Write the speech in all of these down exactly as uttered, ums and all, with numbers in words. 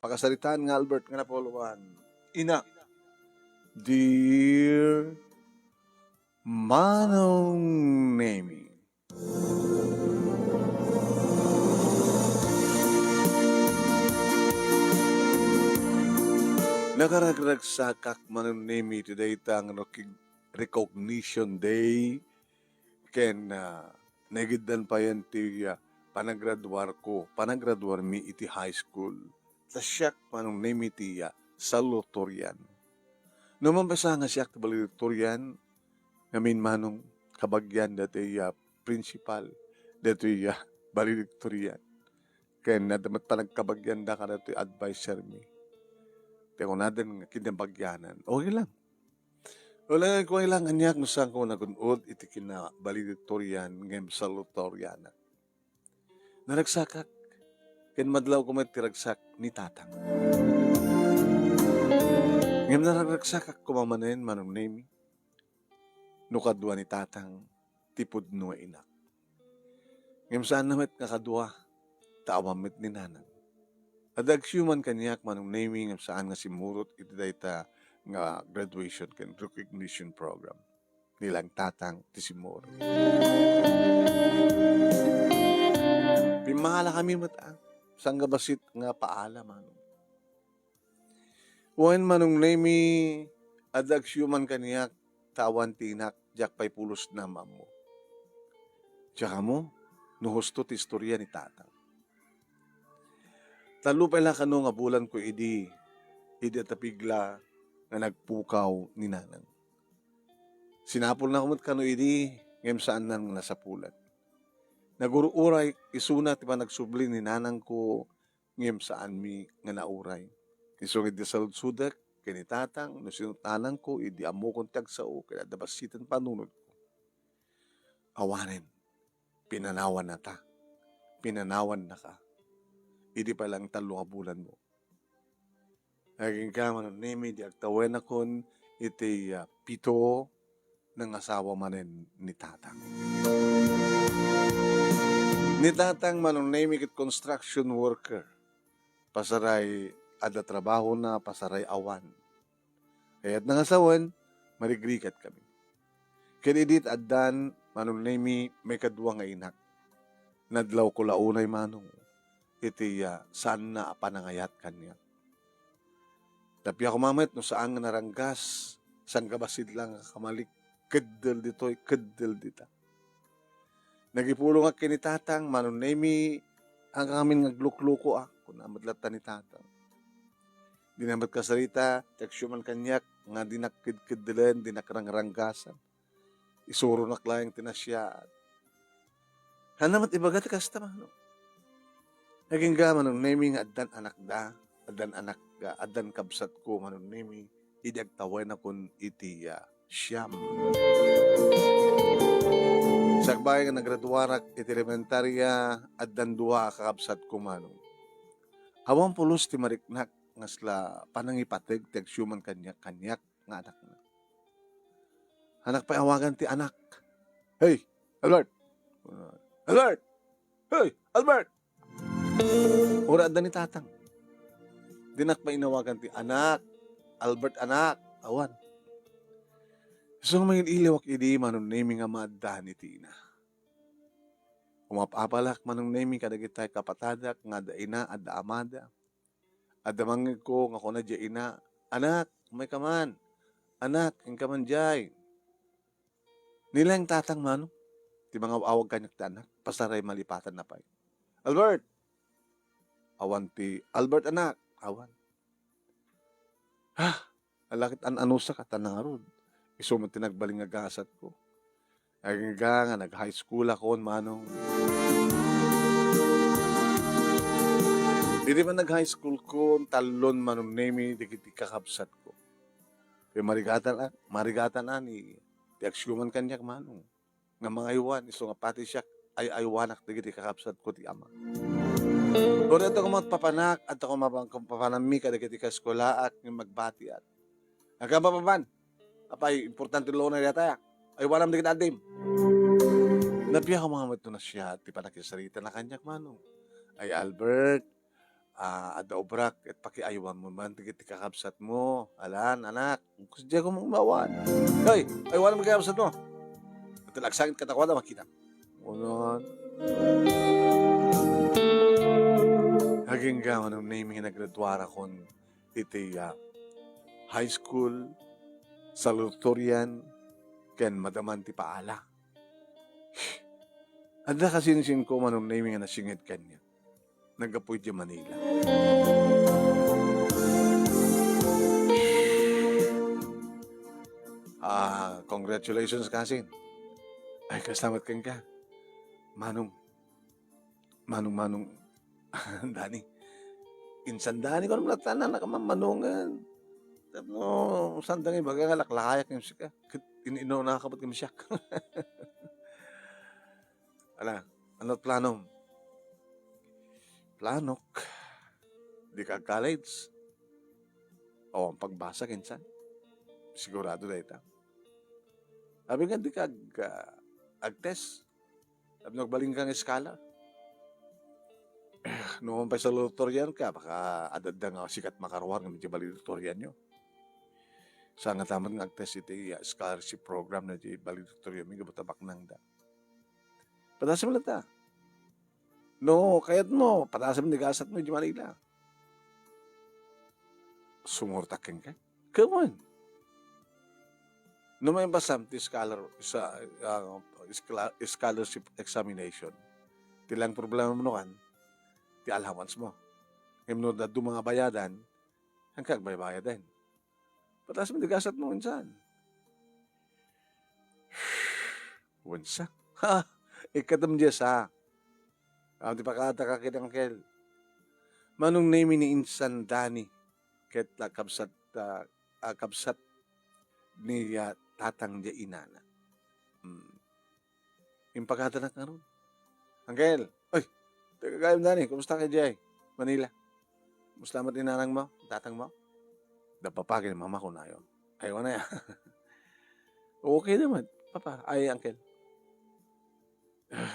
Pakasaritaan nga Albert nga napauluan. Ina, dear Manong Nemi. Nakaragragsakak, Manong Nemi, iti dayta nga recog-, recognition day ken, ah, naigiddan payen ti, ah, panagraduarko, panagraduarmi iti high school. Ta siak, Manong Nemi, ti, ah, salutatorian. No mampesa nga siak ti valedictorian, ngamin, Manong, kabagian datoy, ah, principal datoy, ah, valedictorian. Ken adda met panagkabagianda kadatoy adviser mi. Ti kunaden nga kinabagianan. Okay lang. Wala, okay lang, aniak no saanko nagun-od iti kinavaledictorian ngem salutatorianak. Naragsakak, ken madlawko met ti ragsak ni Tatang. Ngem naragragsakak koma manen, Manong Nemi, no kadua ni Tatang ti pudno nga inak. Ngem saanna met nga kadua, ta awan met ni Nanang. Adda agsiuman kaniak, Manong Nemi, ngem saan nga simmurot iti dayta nga graduation ken recognition program. Ni lang Tatang ti simmurot. Pimmaalakami met, a, sangga bassit nga paala, Manong. Wen, Manong Nemi, adda agsiuman kaniak, ta awan ti inak, diak pay pulos na maammo. Diak ammo no husto ti istoria ni Tatang. Tallo pay la kano nga bulanko idi, idi adda pigla nga nagpukaw ni Nanang. Sinapulnako met kano idi, ngem saannan nga nasapulan. Nagur-uray isuna ti panagsubli ni Nanangko ngem saanmi nga nauray. Isu nga idi saludsodek ken ni Tatang no sino ti nanangko idi ammokon ti agsao ken adda bassiten panunotko. Awanen, pinanawannata. Pinanawannaka. Idi pay lang tallo nga bulanmo. Agingga, Manong Nemi, idi agtawenakon iti, ah, pito, nangasawa manen ni Tatang. Ni Tatang, Manong Nemi, ket construction worker. Pasaray adda trabahona, pasaray awan. Kayat nangasawen, marigrigat kami. Ken idi addan, Manong Nemi, maikadua nga inak. Nadlawko la unay, Manong, iti, ah, saanna a panangayat kaniak. Tapia koma met no saan nga naranggas, sangga bassit la nga kamalik, keddel ditoy, keddel dita. Nagipulongak ken ni Tatang, Manong Nemi, amin nga aglukluko, a, kuna met latta ni Tatang. Dina met kasarita, ti agsiuman kaniak nga dinak kedkeddelen, dinak rangranggasan. Isuronak laeng ti nasiaat. Hanna met ibaga ti kasta, Manong. Agingga, Manong Nemi, nga addan anakda, addan anak, addan kabsatko, Manong Nemi, idi agtawenakon iti, ah, siam. Sakbay nga nagraduarak iti elementaria, addan dua a kakabsatko, Manong. Awan pulos ti mariknak nga sla panangipateg ti agsiuman kaniak, kaniak nga anakna. Hannak pay awagan ti anak. "Hey, Albert! Albert! Hey, Albert!" Uray adda ni Tatang. Dinak pay inawagan ti anak. "Albert, anak!" Awan. Isu nga mangil-iliwak idi, Manong Nemi, nga maaddaan iti ina. Umap-apalak, Manong Nemi, kadagiti kapatadak nga adda ina, adda amada. Adda mangngegko nga kuna diay ina, "Anak, umayka man. Anak, inka man diay." Ni lang Tatang, Manong, ti mangaw-awag kaniak ti anak, pasaray malipatanna pay. "Albert!" Awan ti, "Albert, anak!" Awan. Ah, ala ket an-anusak a ta nangarud. Isu met ti nagbalin nga gasatko. Agingga nga nag-high school akon, Manong. Idi man nag-high school kon, tallon, Manong Nemi, dagiti kakabsatko. Kay marigatan a, marigatan a ni ti agsiuman kaniak, Manong, nga mangaywan, isu nga pati siak, ay-aywanak dagiti kakabsatko ti ama. Uray adda koma papanak, adda koma papanammi kadagiti kaeskulaak nga magbatiak. Agka mapapan, apay, importante laeng dayta. Aywanam dagiti addim. Napia koma met no nasiaat ti panakisaritana kaniak, Manong. Ay, Albert, ah, adda obrak, ket pakiaywanmo man dagiti kakabsatmo. Alan, anak, kusdiay ko mangbawan. Hoy, aywanam dagiti kakabsatmo. Ket agsangit kadakuada, makita. Unon. Agingga, manong Nemi, nagraduarakon iti, ah, high school, salutatorian, ken madaman ti paala. Adda kasinsinko, manong Nemi, nga nasinged kaniak. Naggapu idiay Manila. Ah, congratulations, kasin. Ay, kasla met kenka. Manong, Manong, Manong Dani. Insan Dani, kunak met latta, nakamanmanongen. Tapno, saan da nga ibaga nga laklakayak ken sika. Ket in-, inunaka met ken siak. Ala, ano planom? Planok, dika ag-college. Awan pagbasa, kinsan. Sigurado dayta. Abi nga dika ag-, ah, ag-test. Tapno agbalinka nga scholar. No pay salutatorian ka, baka adda nga sikat makaruar nga idiay valedictorianyo. Saan nga ta met nga ag-test iti, ah, scholarship program na idiay valedictorianmi, gapu ta baknangda. Padasem latta. No kayatmo, padasem ti gasatmo idiay Manila. Sumurtak kenka? Come on. No maimbasam ti scholar-, sa, ah, schla-, scholarship examination, ti laeng problemamo no kan, ti allowancemo. Ngem no adda adu nga bayadan, haanka agbaybayaden. Padasem ti gasatmo insan. Wensa? Ha? Ikkatem diay sa. Awan ti pakaadaka ken Angkel. Manong Nemi, ni insan Dani ket la kabsat, ah, ah, kabsat ni, ah, tatang diay inana. Hmm. Impagadanak ngarud. Angkel, oy, dagagayam Dani, kumusta ka idiay Manila? Kumusta met ni nanangmo, tatangmo? Da papa ken mama kunayo. Ay, wana ya. Okay naman, papa. Ay, Angkel.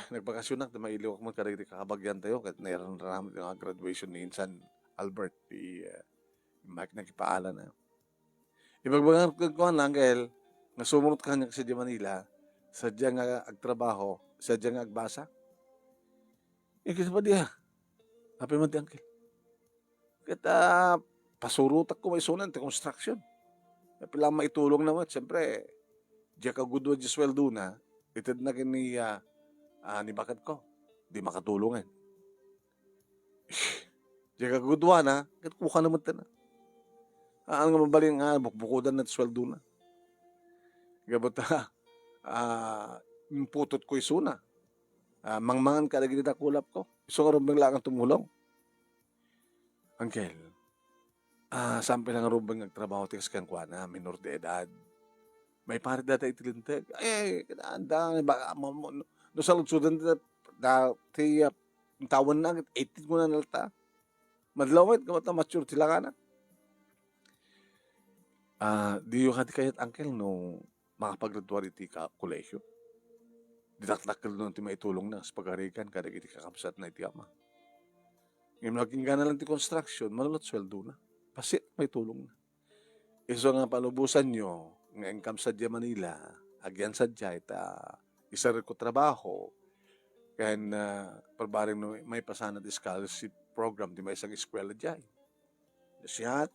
Nagbakasionak, ta mailiwak man kadagiti kakabagiantayo, ket nairanraman nga graduation ni insan Albert, ti, eh, Mike, nakipaalan na. Ibagbaga kenkuana, Angkel, nga sumurot kaniak sadiay Manila, sadia nga agtrabaho, sadia nga agbasa. Inkis pa dia. Apay man ti Angkel. Ket, ah, pasurotakko maisunan ti construction. Apay la maitulongna met, siyempre, diak agudua diay suweldona, itedna ken ni, ah, ah, ni baketko. Di makatulongen. Diak agudua na, ket kukana met na. Haan nga mabalin nga bukbukodan na ti suweldona. Gapu ta, ah, imputotko isuna. Ah, mangmangan kadagiti dakulapko. Isu nga rumbeng laeng tumulong. Angkel, ah, saan pay la nga rumbeng nga agtrabaho ti kas kenkuana, menor de edad. Maiparit dayta iti linteg. Ay, ay, anda, ba, mo, mo, no, no saludsodenda, da, ti, ah, tawenna, eighteen ko na nalta. Madlaw met, gapu ta mature ti langana. Ah, diyo kadi kayat, Angkel, no makapagraduar iti ka-, kolehiyo? Didakdakkelna ti maitulongna kas pagarigan kadagiti kakabsatna iti ama. Ngem no agingga na lang ti construction, malulot suweldona. Bassit maitulongna. Isu nga palubosanyo nga inkam sadiay Manila, agyan sadiay ta iserrekko trabaho, ken, ah, parbareng no maipasanak ti scholarship program ti maysa nga eskuela diay. Siak,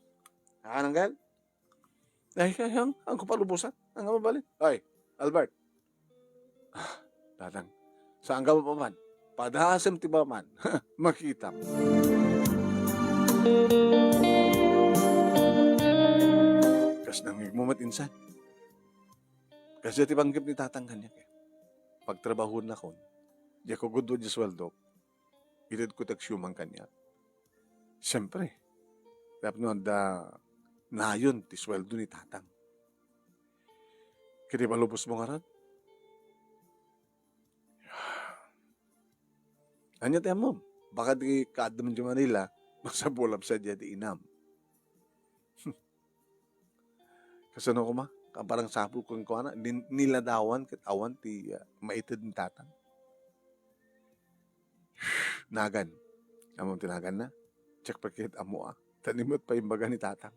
ah, Angkel? Ay, ay, ang, ang ko palubosan. Ang mabalin. Ay, Albert. Ah, tatang, saan ka mapaman? Padasem ti maman. Makitam. Kas nangngegmo met insan. Kas ti panggep ni tatang kaniak, eh. Pagtrabahuennakon, diak agudua diay suweldok. Itedko ti agsiumang kaniak. Siyempre, tapno adda nayon ti suweldo ni tatang. Ket ipalubosmo ngarud? Ania ti ammom? Baka ti kaadda man idiay Manila, masapulam sadiay ti inam. Kasano koma? Parang sapul kenkuana, nin-, niladawan ket awan ti, ah, maited ni tatang. Nagan. Ammom ti naganna? Diak pay ket ammo, a. Ta ni met pay imbaga ni tatang.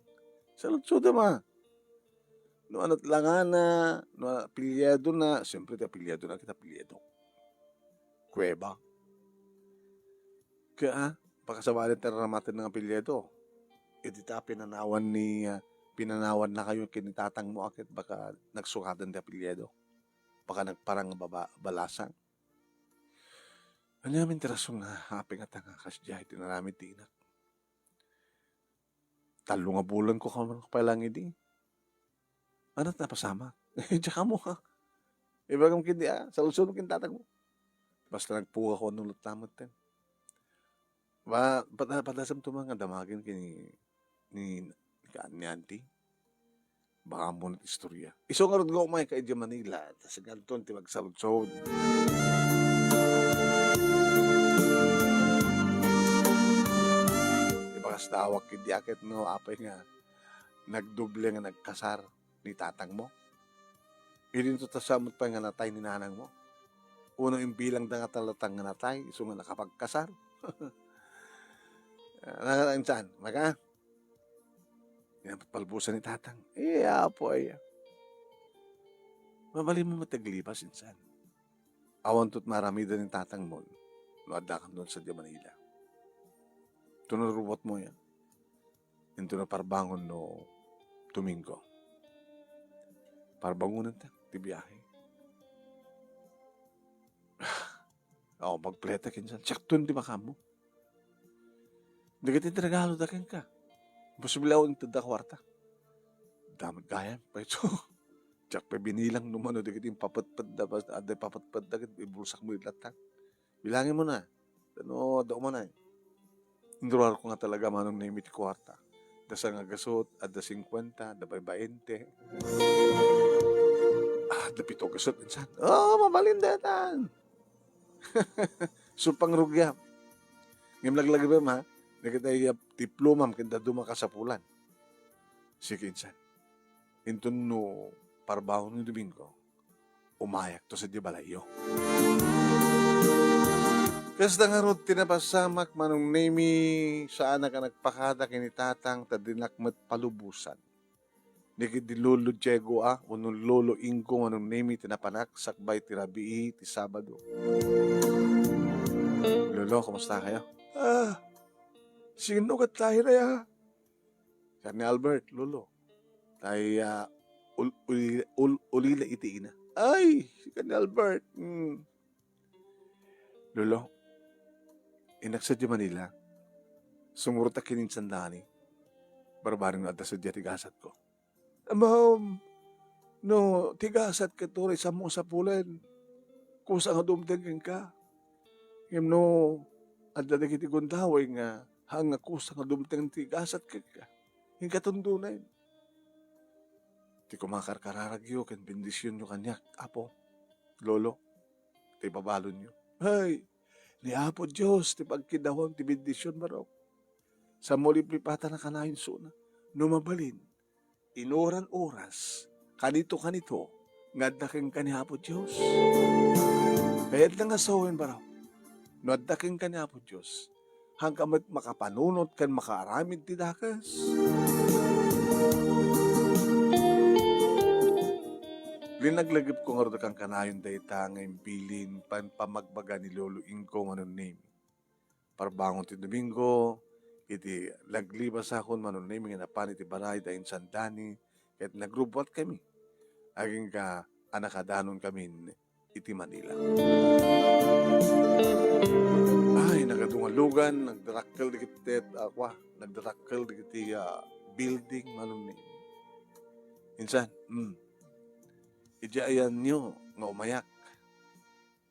Saludsodem, a. No aniat langana, no apelyido na, siyempre ti apelyido na ket apelyido. Cueva. Kaya, a, baka sabali ti raramaten nga apelyido. Iti ta pinanawan ni, a, pinanawan na kayo ken ni tatang mo, a, ket baka nagsukatan ti apelyido. Baka nagparang nga baba-, balasang. Ania ngamin ti rason nga apay nga ta nga kasdiay ti inaramid ti inak? Tallo nga bulan ko kaman pay lang idi. Aniat napasamak? Diak ammo, a. Ibagam ket di, a, saludsodem ken tatang mo. Basta nagpukaw ko no latta metten. Ba, pada-, padasem to man nga damagen ken ni, ni, ni auntie. Baka ammo ti istorya. Isu ngarud nga umayka idiay Manila, ta sinadton ti magsaludsod. Ibagas dawak ket di, a, ket no apay nga nagdoble nga nagkasar ni tatang mo. Idinto ta sa met pay nga natay ni nanang mo. Uno imbilangda nga talatan nga natay, isu nga nakapagkasar. Nga insan, maka? Napalbusan ni tatang. Eh, apo, ay. Mabalin mo met ti aglibas, insan. Awan tot maramiden ni tatang mo no adda kam doon sa Manila. Ito na ruwat mo yan. Ito na parbangon no Domingo. Parbangonan ta, ti biyahe. Oh, magpleta kinsan. Siakton ti makammo. Dagiti regalo da kenka. Imposible a intedda kuarta. Damag gayam, pay ito. Diak pay binilang no mano dagiti papetpet da, basta adda papetpet da, ket ibulsak mo itlattan. Bilangin mo na. Ano, adda umanay. Inruar ko nga talaga, Manong Nemi, ti kuarta. Adda sanga gasut, adda singkuenta, adda pay bainte. Ah, adda pito gasut, insan. Oh, mabalin daytan. Supang rugiam. Ngem laglagipem, ha? Dagiti, ah, diplomam ken dadduma kasapulan. Sige, insan. Inton no parbangon ni Domingo, umayakto sadiay balayyo. Kasta ngarud ti napasamak, Manong Nemi, saanak a nagpakada ken ni tatang ta dinak met palubosan. Ni ket di Lolo Diego, a, wenno Lolo Ingo, Manong Nemi, ti napanak sakbay ti rabii ti Sabado. Lolo, kumusta kayo? Ah, sino ket tayo na ya? Kan ni Albert, Lolo. Tay, ah, ul-, uli-, ul-, ulila iti ina. Ay, kan ni Albert. Hmm. Lolo, innak sadiay Manila. Sumurot a kininsan dani. Barbareng no adda sadiay ti gasat ko. Ma'am, no ti gasat ket uray sammo a sapulen, kusa nga dumteng kenka. Ngem no adda dagiti gundaway nga haan nga kusa nga dumteng ti gasat kenka, inka tundonen. Ti kumakarkararagyo ken bendisionyo kaniak, Apo, Lolo, ti ibabalonyo. Ay, ni Apo Dios ti pagkidawam ti bendision, barok. Sammo liplipatan a kanayon suna. No mabalin, inuran oras, kanito, kanito, nga adda kenka ni Apo Dios. Kayatna nga sawen, barok. No adda kenka ni Apo Dios, haanka met makapanunot ken makaaramid ti dakes. Linaglagipko ngarud a kankanayon dayta nga imbilin pan pamagbaga ni Lolo Ingo, Manong Nemi. Parbangon ti Domingo, iti laglibasakon, Manong Nemi, nga napan iti balay da insan Dani, ket nagrubbuatkami. Agingga a nakadanon kamin iti Manila. Ay, nagadu nga lugan, nagdarakkel dagiti, ah, kua, nagdarakkel dagiti, ah, building, Manong Nemi. Insan, mm. Idiay ayanyo nga umayak.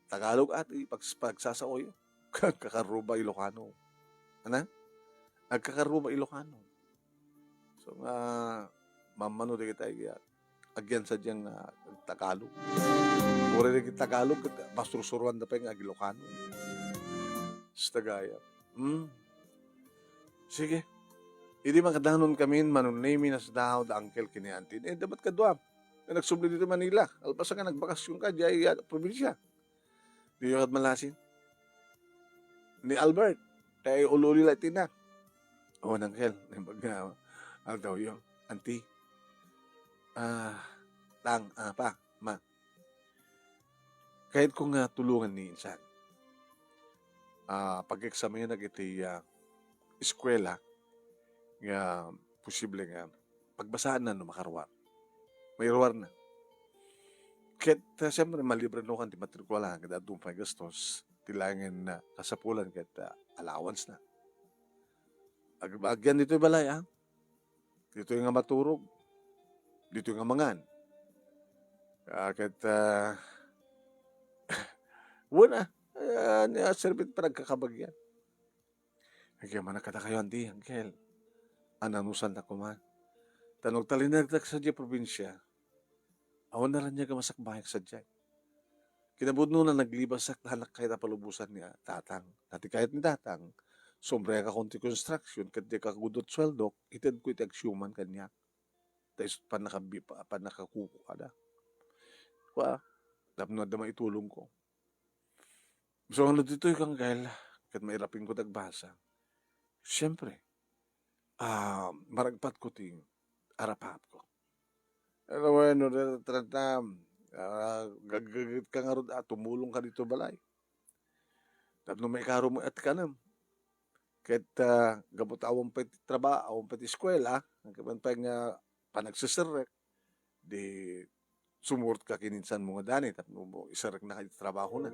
Tagalog a ti pags-, pagsasaoyo. Agkakaruba Ilocano. Ana? Agkakaruba Ilocano. So nga, mammano dagiti, ah, agyan sadiay nga Tagalog. Uray dagiti Tagalog, ket masursuruanda pay nga ag-Ilocano. Sa Tagayab. Hmm. Sige. Idi makadanon kamin, Manong Nemi, nasdaaw da uncle ken ni auntie. Eh, dapat kaduam. Nga nagsubli ditoy Manila. Kalpasan nga nagbakasyon ka, diay, ah, probinsya. Diyo ket malasin. Ni Albert, kay ul-uli la iti na. Awan, Uncle, naimbag nga aldawyo. Auntie, ah, tang, ah, pa, ma, kayatko nga tulongan ni insan. Ah, pag-eksamenak iti, ah, eskuela nga posible nga pagbasaanna no makaruar. Mairuarna. Ket, ah, siyempre, malibreno kan ti matrikula, ket adda pay gastos, ti laengen, ah, kasapulan ket, ah, allowance na. Ag-, agyan ditoy balay, ah. Ditoy nga maturog. Ditoy nga mangan. Ah, ket, ah, wen, ah, ah, ni, ah, serbit panagkakabagian. Agyamanak kadakayo, Auntie, Uncle. Ananusannak koma. Ta no agtalinaedtak sadiay probinsia, awan naraniag a masakbayak sadiay. Kinapudnona, naglibasak ta anak kayat a palubosan ni, ah, tatang. Ta ti kayat ni tatang, sumrekakon ti construction, ket diak agudot sueldok, itedko iti agsiuman kaniak. Ta isu ti pannakabi-, pa-, pannakakukuada. Kua, tapno adda maitulongko. So, ano ditoy, Uncle, ket mairapingko ti agbasa. Siyempre, ah, maragpatko ti arapaapko. Pero bueno, trenta, ah, gaggaget ka ngarud, ah, tumulong ka dito balay. Tapno maikaro mo at kanam. Ket, ah, gapu ta awan pay ti traba-, awan pay ti eskuela, agkaman pay nga panagseserrek, di sumurot ka ken insan mo nga Dani tapno mo iserrek na kay trabaho na.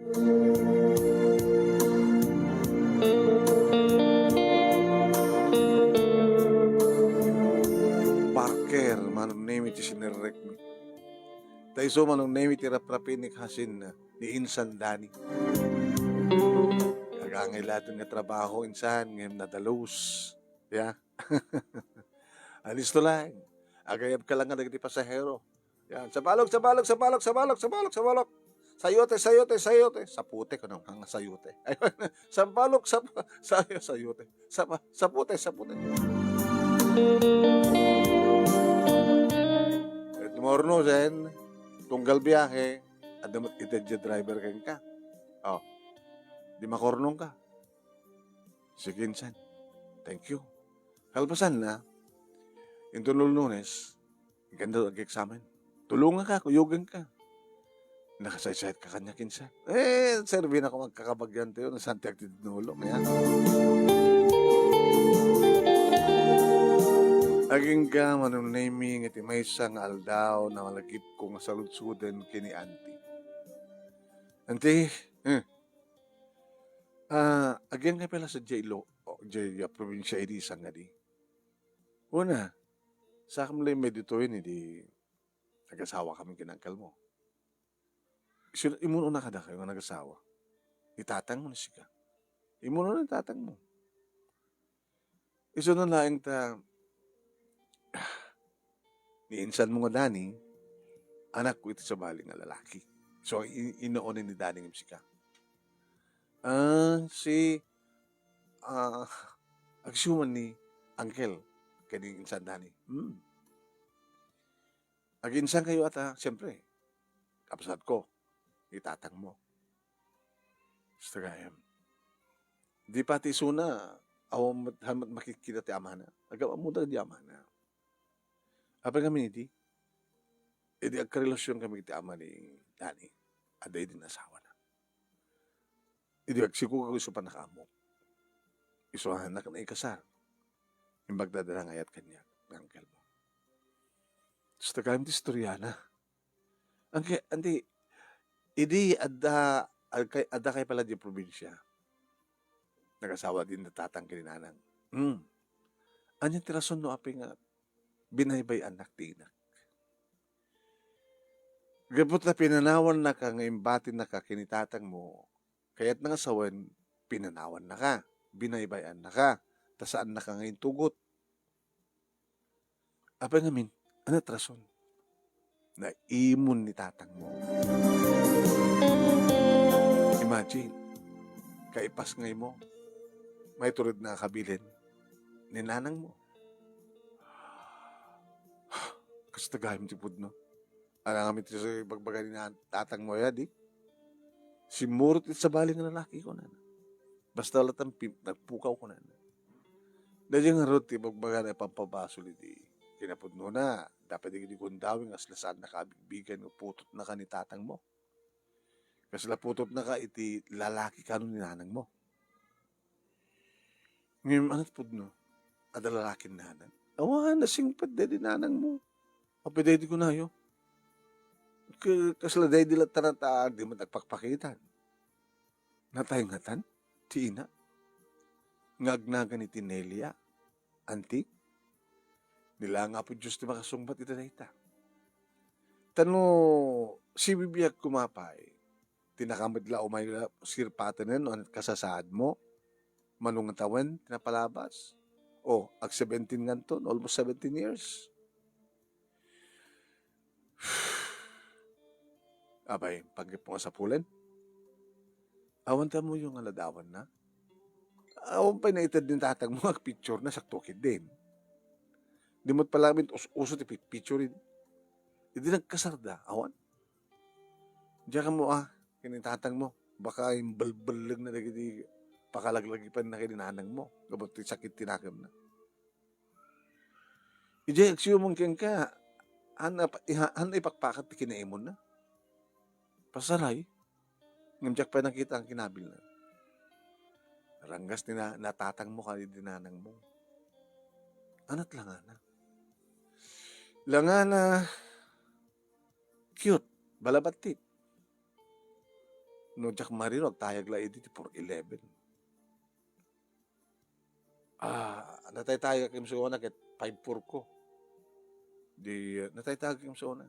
Parker, manong name iti sinerrek mi. Ta isu manong name iti raprapi ni kasin ni insan Dani. Agangay laeng nga trabaho insan, ngem nadalus. Ya. Alisto lang. Agayab ka lang nga dagiti pasahero. Yan. Sabalok, sabalok, sabalok, sabalok, sabalok, sabalok. Sayote, sayote, sayote. Sapute, kuno nga sayote. Ayun. Sabalok, sap-, sayo-, sayote. Sapa-, sapute, sapute. Eh, tomorrow, then, tunggal biyahe, adda met iti driver kenka. Oh. Di makornong ka. Sige, insan. Thank you. Kalpasanna, inton Lunes, kanda ag-examen. Tulonganka, kuyoganka. Nakasaysayat ka kaniak, insan. Eh, serbi na ko agkakabagian tayo, nasantiag ti dinulong, ya. Agingga, manong name mi, iti maysa nga aldaw, namalagipko nga saludsuden ken ni Auntie. Auntie, eh, Ah, agyan nga pala sa jay lo-, o, jay, ah, probinsia idi sangadi. Una, sakam lay meditoyen idi nagasawa kami ken uncle mo. Sino, immuno na kadakayo nga nagasawa? Ni tatang mo ni sika? Immuno na ni tatang mo. Isu na laeng ta, ni insan mo nga Dani, anakko iti sabali nga lalaki. So, i-, inaon ni Dani ngem sika. Ah, si, ah, agsiuman ni Uncle ken ni insan Dani. Hmm. Aginsan kayo ata, siyempre, kabsatko, ni tatang mo. Basta gayam. Di pati isuna, awan met, awan met makikita ti amana. Agam-ammoda di amana. Apay ngamin idi? Idi agkarelasion kami iti ama ni Dani, adda idi nasawana. Idi agsiko isu pannakaammo. Isu a anak naikasar. Imbag da nga ayat kaniak, ni uncle mo. Basta gayam ti istoriana. Anke-, anti, idi adda, adkay-, adda kay pala di probinsia. Nagasawa din ni tatang ken ni nanang. Hmm. Ania ti rason no apay nga binaybay-annak ti inak? Gapu ta pinanawannaka nga imbatinaka ken ni tatang mo, kayatna nga sawen, pinanawannaka, binaybay-annaka, ta saannaka nga intugot. Apay ngamin, ania ti rason? Naimon ni tatang mo. Imagine, kaipasngay mo, maitured na kabilin ni nanang mo. Kasta gayam ti pudno. Alangamin ti ibagbaga ni nan-, tatang mo, ya, di? Simmurot iti sabali nga lalaki, kunana. Basta latan pim-, nagpukaw, kunana. Daydiay ngarud ti ibagbagana a pampabasol iti kinapudnona, dapat dagiti gundaway nga kasla saannaka a bigbigen nga putotnaka ni tatangmo. Kasla putotnaka iti lalaki kano ni nanangmo. Ngem ania ti pudno? Adda lalaki ni nanang? Awan, nasingpet daydi nanangmo. Apay daydi kunayo? Ka-, kasla daydi latta ta di met agpakpakitan. Natay ngatan ti ina nga agnagan iti Nelia, anti? Ni la nga Apo Dios ti makasungbat iti dayta. Ta no sibibiag koma pay, ti nakamed la umay la sirpatenen no ania ti kasasaadmo, mano nga tawen ti napalabas? O, ag seventeen nganton, almost seventeen years. Apay, panggep mo nga sapulen? Awan ta muyo nga ladawanna? Awan pay naited ni tatangmo nga agpicturena, sakto ketdin. Di met pay laeng us-uso ti pi-, picture idi. Idi nagkasarda, awan. Diak ammo a, ken ni tatangmo, baka imbelbellegna dagiti pakalaglagipanna ken ni nanangmo, gapu ti sakit ti nakemna. Idiay agsiumong kenka, haan a pa-, iha-, haan a ipakpakat ti kinaimonna. Pasaray, ngem diak pay nakita nga kinabilna. Ranggas ti na-, natatangmo ken idi nanangmo. Ania ti langana? Langana, cute, balabattit. No diak marino, agtayag la idi ti four eleven. Ah, nataytayag imsuna ket five four ko. Di, ah, nataytayag imsuna.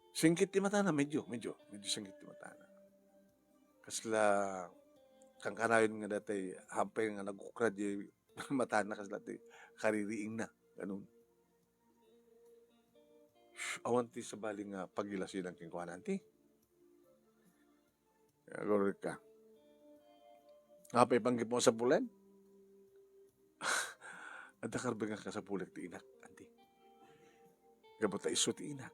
Singkit ti matana, medyo, medyo, medyo singkit ti matana. Kasla kankanayon nga dayta, hampay nga nagukra di matana, kasla ti kaririingna, ganun. Awan ti sabali nga pagilasinan kenkuana, anti? Aguray ka. Apay panggep mo a sapulen? Adda karben nga kasapulek ti inak, anti? Gapu ta isu ti inak.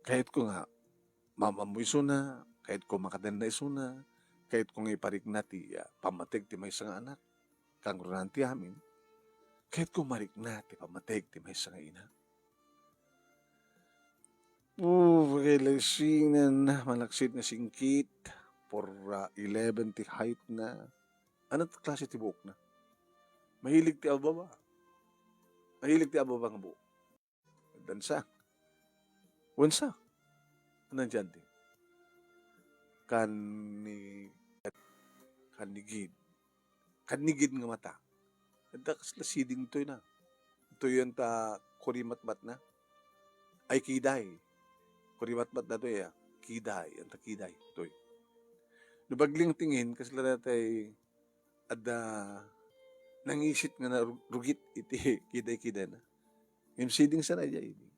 Kayatko nga maam-ammo isuna, kayatko makadenna isuna, kayatko nga iparikna ti, ah, pammateg ti maysa nga anak. Kangrunan ti amin, kayatko marikna ti pammateg ti maysa nga ina. Puh, kailasinen, malaksid nga singkit, four eleven ti height na. Ania ti klase ti buokna? Mahilig ti ababa. Mahilig ti ababa nga buok. Dansa. Wensa. Ania diay di? Kanni-, kannigid. Kannigid nga mata. Adda kasla siding toy na. Toy anta kurimatmatna. Ay, kiday. Kurimatmatna toy, ah. Kiday. Anta kiday. Toy. No bagling ti ngin, kasla dayta adda nangisit nga narugit iti kiday-kidayna. Ngem siding sa na idi.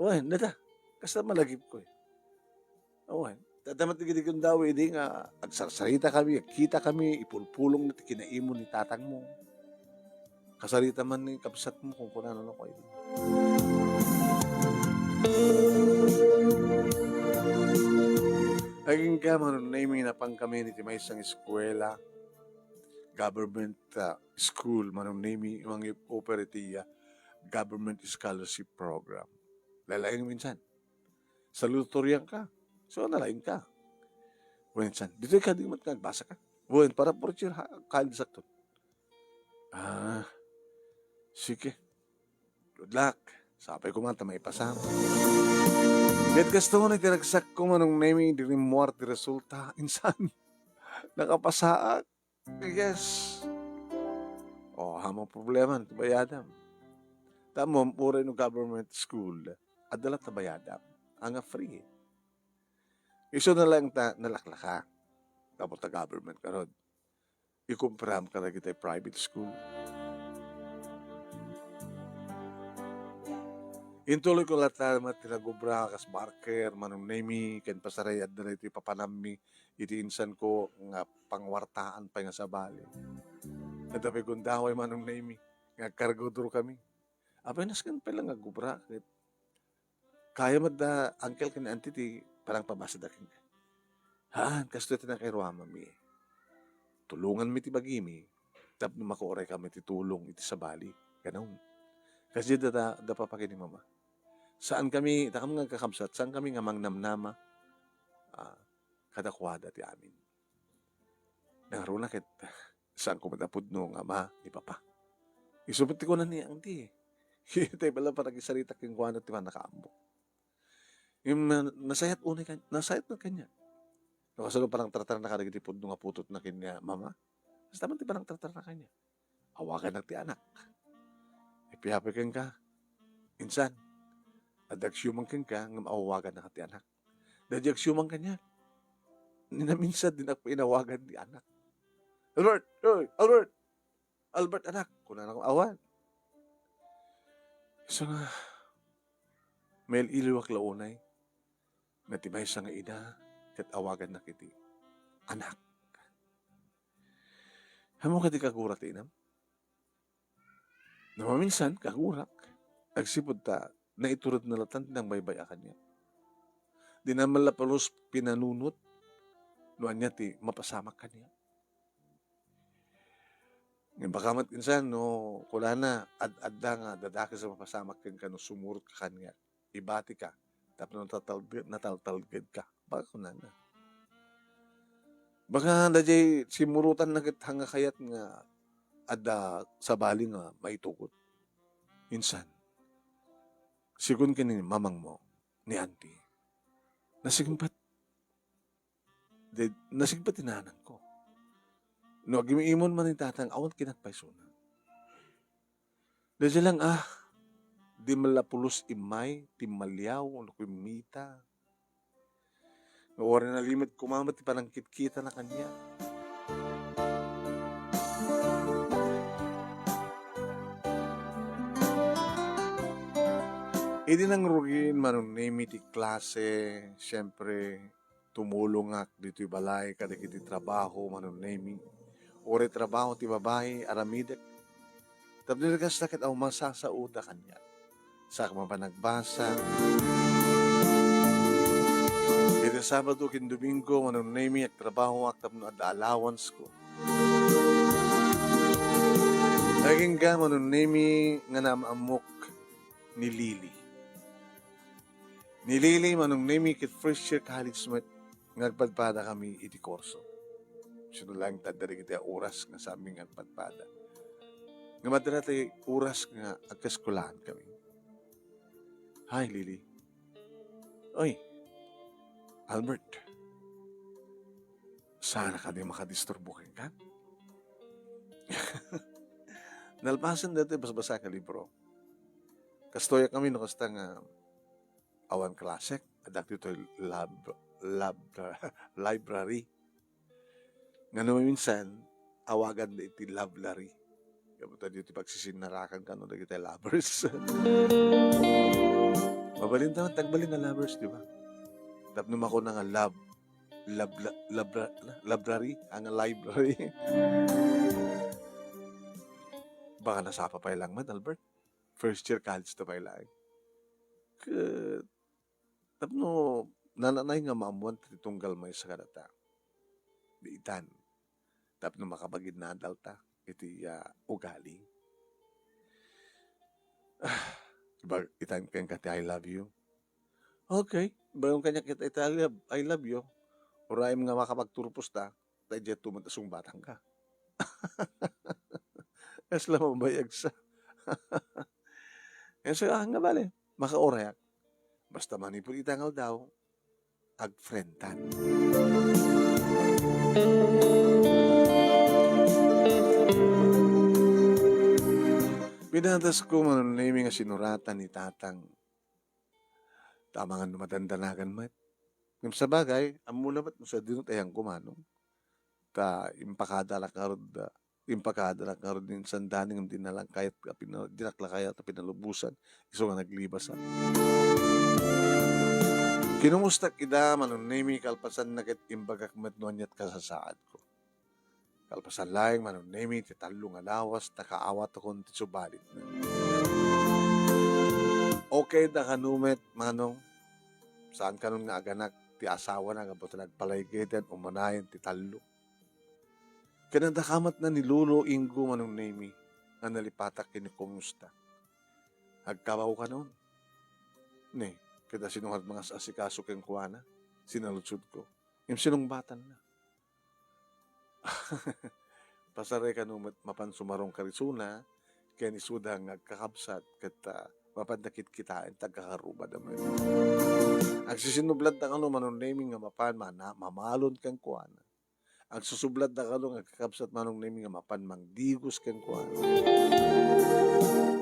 Wen, nata, kasta malagipko, eh. Wen, tatamat ti gidi kundaw idi nga agsarsarakami, agkitakami, ipulpulongna ti kinaimon ni tatangmo. Kasarita man ni kabsatmo kung kunano no ko idi. Agingga, Manong Nemy, napangkami iti maysa nga eskuela, government, ah, school, Manong Nemy, nga offer iti, ah, government scholarship program. Lalaing minsan. Salutatorian ka. So, nalaing ka. Wen, san? Ditoy kadi met nga agbasa ka. Wen, para for sure, ha, kain sakto. Ah, sige. Good luck. Sapay ko man ta maipasa. Ket kastoy ti ragsakko, Manong Nemy, idi rimmuar ti resulta. Insan, nakapasaak. Yes. O, amo problema ti bayadam. Tammo, uray no government school, adda latta bayadam. Ania, free. Isu na lang ta nalaklaka. Tapos ta government ka ron. Ikumpram ka dagiti private school. Intuloy ko latta met ti nagubra kas barker, Manong Nemy, ken pasaray adda daytoy papanammi iti insanko nga pangwartaan pay nga sabali. Adda pay gundaway, Manong Nemy, nga agkargudurkami. Apay, nasken pay la nga agubra ket kaya met da uncle ken auntie ti panangpabasada kenka. Haan, kastoy ti nakairuamami. Tulonganmi ti bagimi, tapno makuray kami ti tulong iti sabali. Ganun. Kasi da, da, da papa ken ni mama. Saan kami, takam nga kakabsat, saan kami nga mangnamnama, ah, kadakuada ti amin. Nangaruna ket, saan ko met a pudno nga ama ni papa. Isu met ti kunan ni Auntie. Iti bala panagsarsarita kenkuana ti pannakaammo. Yung na-, nasayat unay kan-, nasayat na kanya. No, kasano parang tartarna kadagiti pudno nga putotna ken ni mama? Basta man ti parang tartarna kanya. Awagannak ti anak. Ipiapay kenka. Insan, adda agsiumang kenka, ngem awagannak ti anak. Daydi agsiumang kaniak. Ni naminsan, dinak pay inawagan ti anak. "Albert! Oy, Albert! Albert, anak!" Kunana, "Awan." Isu nga, mail-iliwak la unay. Nga ti maysa nga ina, ket awagannak iti anak. Ammok kadi kagurak ti inam? No maminsan, kagurak. Agsipud ta, naituredna latta ti nangbaybay-a kaniak. Dina man la pulos pinanunot no ania ti mapasamak kaniak. Ngem baka met insan no kunana, ad-adda nga dadakes a mapasamak kenka no sumurotka kaniak. Ibatika tapno nataltalge-, nataltalgedka. Baka kunana. Baka daydiay simmurotanna ket nga kayat nga adda sabali nga maitugot. Insan, sigun ken ni mamangmo, ni Auntie, nasigpet, di, nasigpet ti nanangko. No agim-imon man ni Tatang, awan kinatpaysona. Daydiay lang, ah, di man la pulos immay, timmaliaw, no kimmita. Nga uray nalimed koma met ti panangkitkitana kaniak. Idi nangrugin, Manong Nemy, ti klase, siyempre, tumulongak ditoy balay kadagiti trabaho, Manong Nemy. Uray trabaho ti babai, aramidek. Tapno kasta ket awan masasaoda kaniak. Sa ak mapanagbasa. Iti Sabado ken Domingo, Manong Nemy, agtrabahoak tapno adda allowance ko. Agingga, Manong Nemy, nga naam-ammok ni Lily. Ni Lily, Manong Nemy, ket first year college met nga agpadpada kami iti kurso. Sino lang tadda dagiti oras nga saan mi nga agpadpada. Nga madala ti oras nga agkaskulahan kami. Hi, Lily. Oy, Albert. Saan a kadi makadisturbo kenka? Nalpasen daytoy basbasa nga libro. Kastoy kami no kasta nga awan klasek, adda ditoy lab-, lab-, library. Nga no minsan, awagan da iti love larry. Gapu ta ditoy pagsisinarakan kano dagiti lovers. Mabalin ta, tagbalin nga lovers, di ba? Tapno makuna nga love, love, love, love, love larry, ang library. Baka nasapa pay lang man, Albert. First year college ta pay laeng. Ket tapno nananay nga maammoan ti tunggal maysa kadata. Di itan. Tapno makabaginnadalta iti, ah, ugali. Ah, ibag-, itan kenka ti I love you. Okay, ibayon kaniak ket iti I love, I love you. Uray nga makapagturpos ta, ta idiay tumot a sungbatangka. Kasla mabayag sa. Kasi, ah, nga bale, makaurayak. Basta manipud ita nga aldaw, agfriendan. Pinatas ko, Manong Nemy, nga sinuratan ni Tatang. Tamangan no madandanagan met. Ngem sabagay, ammona met no sadino ti ayanko, Manong. Ta impakadarak ngarud, ah, impakadarak ngarud ni insandani ngem dina lang kayat a pina-, dinak la kayat a pinalubosan, isu nga naglibasan. Kinumustak ida, Manong Nemy, kalpasanna ket imbagak met no aniat kasasaadko. Kalpasan laeng, Manong Nemy, ti tallo nga lawas, nakaawatakon ti subalit. Okay da kano met, Manong. Saan kanon nga aganak ti asawana gapu ta nagpalaygayden umanayen ti tallo. Ken adda ka met ni Lolo Ingo, Manong Nemi, nga nalipatak ken ni Kumusta. Agkabaw kanon. Ne, ket sino nga mangas-asikaso kenkuana? Sinaludsodko. Ngem sinungbatanna. Pasarek kano met mapan sumarungkar isuna, ken isuda nga agkakabsat, ket, ah, mapan nakitkitaen, ta agkakarrubada met. Agsisinubladda kano, Manong Nemi, nga mapan mana-, mamalon kenkuana. Agsusubladda kano nga agkakabsat, Manong Nemi, nga mapan mangdigos kenkuana.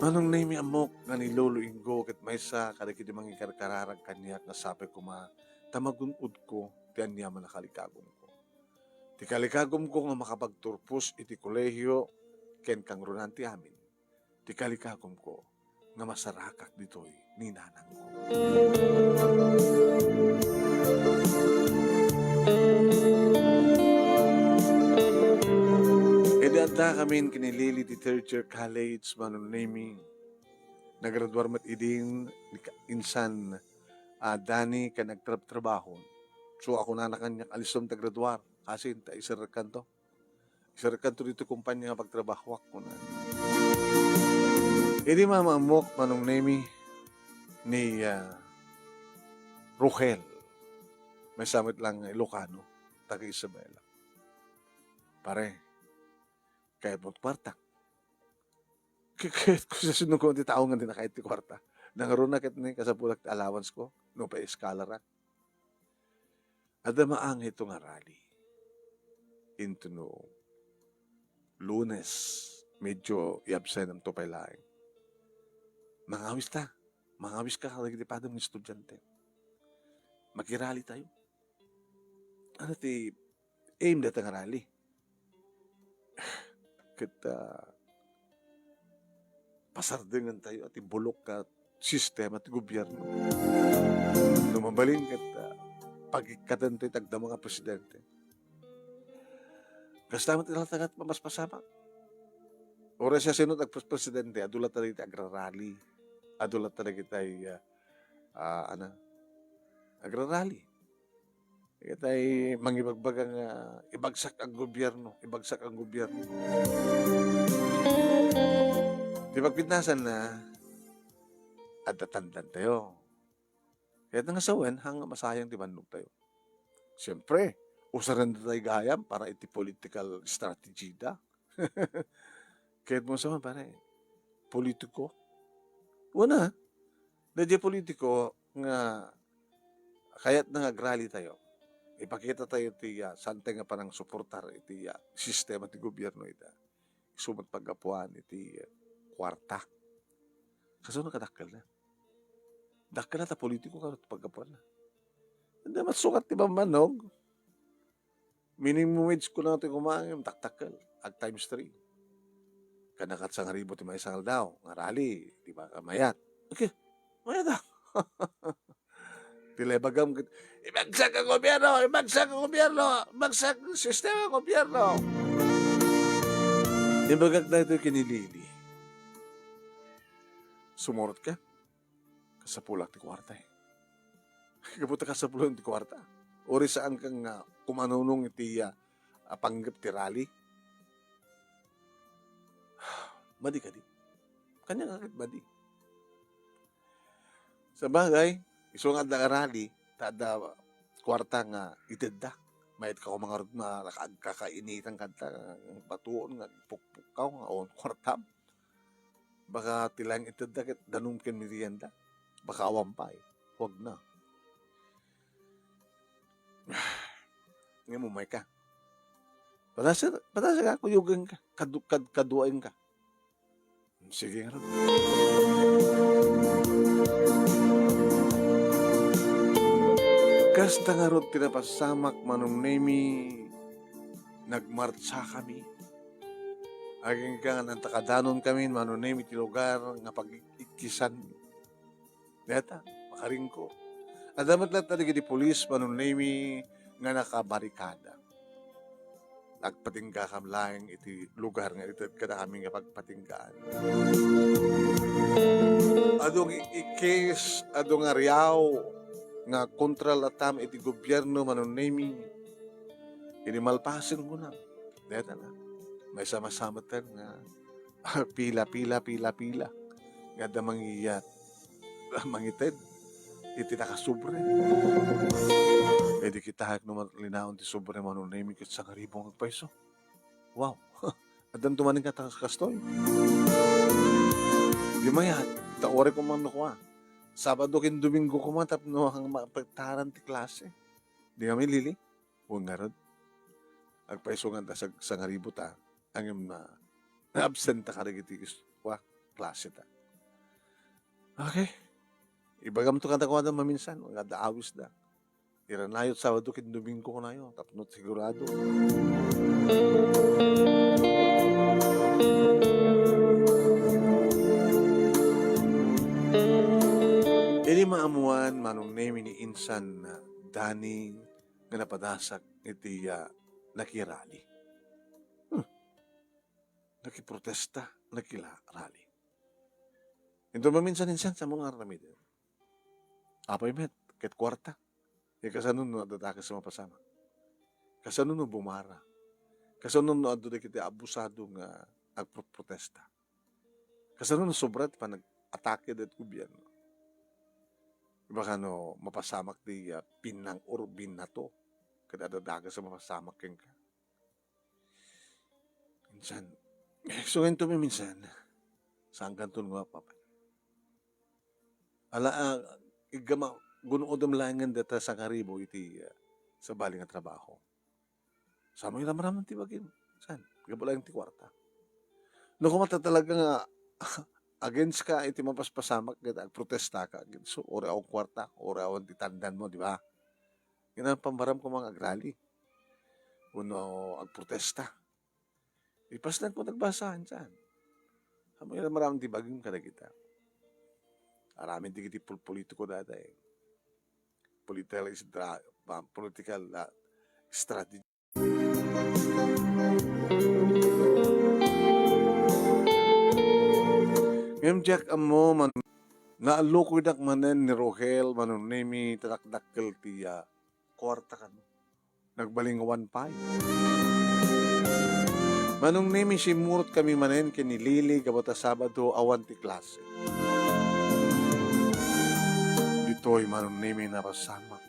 Manong Nemi, ammok nga ni Lolo Ingo ket maysa kadagiti mangikarkararag kaniak nga sapay koma ta magun-odko ti aniaman a kalikagumko. Ti kalikagumko nga makapagturpos iti kolehio ken kangrunaan ti amin. Ti kalikagumko nga masarakak ditoy ni nanangko. Idi adda kamin ken ni Lily ti third year college, Manong Nemi, nagraduar met idin ni ka-, insan, ah, Danny ken nagtrab-trabaho. So, ako nana kaniak, "Alisem ta graduar, kasin ta iserrekkanto." Iserrekkanto ditoy kumpanya nga pagtrabahoak, kuna. Idi mamaammok, Manong Nemi, ni, ah, Rohel. Maysa met lang nga Ilocano, taga Isabela. "Pare, kayatmo ti kuarta?" Kayatko, siasino ko ti tao nga di nakayat ti kuarta. Nangruna ket ni kasapulak ti allowance ko, no pay scholar-ak. Adda maangayto nga rally. Intono Lunes, medyo i-absenamto pay laeng. Mangawis ta. Mangawis ka kadagiti padam nga estudiante. Makirally tayo. Ano ti aim data nga rally? Ket, ah, pasardengen tayo ti bulok nga sistema ti gobierno. No mabalin ket, ah, pagikkaten tayo ti agdama nga presidente. Kasta met ti latagat mamaspasamak. Oras siasino ti agpres-, presidente, adu la dagiti agrarally. Adu la dagiti, ah, ah, ano, agrarally. Itay mangibagbaga nga, "Ibagsak ang gobyerno, ibagsak ang gobyerno." Ti pagpintasan na, adda tandan tayo. Kaya nga sawen, hang masayang ti bannog tayo. Siyempre, usaren da tay gayam para iti political strategy da. Kayatmo sa man, pare, politiko? Wana, daydiay politiko nga kayatna nga agrally tayo. Ipakita tayo ti, ah, saan tayo nga panangsuportar iti, ah, sistema ti gobierno ita. Isu met paggapuan iti, ah, kuarta. Kasano kadakkelna? Dakkel ta politiko kano ti paggapuanna. Hindi, masukat ti bambannog. Minimum wage ko lang ito kumangin, taktakkel. Ag times three. Kanakat sangribo ti maysa nga aldaw, nga rally, di ba, mayat. Okay, mayat ah. Ti lebagam ket, "Ibagsak ang gobyerno! Ibagsak ang gobyerno! Ibagsak ang sistema ng gobyerno!" Ibagak na ito kinilili. Sumurot ka? Kasapulak ti kuarta, eh. Gapu ta kasapulak ti kuarta. Uri saan kang, ah, kumanunong iti, ah, ah, panggep ti rally. Madi kadi. Kanya nga ket madi. Sabagay, isu nga adda nga rally, ta adda kuarta nga itedda. Mayat ka kumangarod na agkakainitan kanta, batuon nga ipukpukkaw nga on kuarta. Baka ti laeng itedda ket danum ken merienda. Baka awan pay. Huwag na. Ngem umay ka. Padasa, padasa ka, kuyogen ka. Kadu-, kad-, kaduaen ka. Sige nga. Kasta ngarud ti napasamak, Manong Nemi, nagmartsa kami. Agingga nga nantakadanon kami, Manong Nemi, ti lugar nga pag-ikkisan. Deta, makaringko. Adda met latta dagiti pulis, Manong Nemi, nga nakabarikada. Agpatingga kam laeng iti lugar nga ited kadakami nga pagpatinggaan. Adu nga ikkis, adu nga riaw nga kontra latam iti gobierno, Manong Nemi. Idi malpasen kunam, Deta la. Maysa-maysa met nga pila, pila, pila, pila. Nga adda mangiyat, mangited iti nakasubre. Idi kitaek no malinaon ti sobre, Manong Nemi, ket sangaribu nga agpayso. Wow! Addan tumanen nga ta-, kastoy. Di mayat, ta uray koma no kua. Sabado ken Domingo koma tapno ang mapagtaran ti klase. Di kami, Lili? Wen ngarud, agpayso nga ta sag-, sangaribu ta, ngem na, na-absent ta kadagiti is-, kua, klase ta. Okay. Ibagamto kadakuada maminsan, nga adda awisda. Iranayo Sabado ken Domingo kunayo, tapno sigurado. Idi maammuan, Manong Nemi, ni insan, ah, Dani nga napadasak iti, ah, nakirali. Hmm. Nakiprotesta, nakirali. Inton maminsan-insan, sa mga aramiden. Apay met, ket kuarta. E, kasano no adda dakes a mapasamak? Kasano no bumara? Kasano no adda dagiti abusado nga agproprotesta? Kasano no sobra ti panag-atake daytoy gobierno? Baka no mapasamak ti, ah, pinang-urbinato, ket adda dakes a mapasamak kenka. Minsan, eh, so, ento mi minsan, saan kanton nga, Papa? Ala, ah, igama, gun-odem laengen deta sangaribu iti, ah, sabali nga trabaho. Saan mo iramraman ti bagim? Saan? Gapu laeng ti kuarta. No, koma ta talaga nga against ka iti mapaspasamak ket agprotesta ka. So, uray awan kuarta, uray awan ti tandan mo, di ba? Ngem pammaram koma nga agrali. Wenno agprotesta. Ipasnek mo nagbasa, saan? Saan mo iramraman ti bagim kadagita? Aramid dagiti pol-, politiko dayta, eh. Political is dra-, pa-, political, ah, strategy. Ngem diak ammo, man-, naallukoydak manen ni Rogel, Manong Nemi, ta dakdakkel ti, ah, kuarta kano. Nagbalinguan pay. Manong Nemi, simmurot kami manen ken ni Lily gapu ta Sabado awan ti klase. Ditoy, Manong Nemi, napasamak.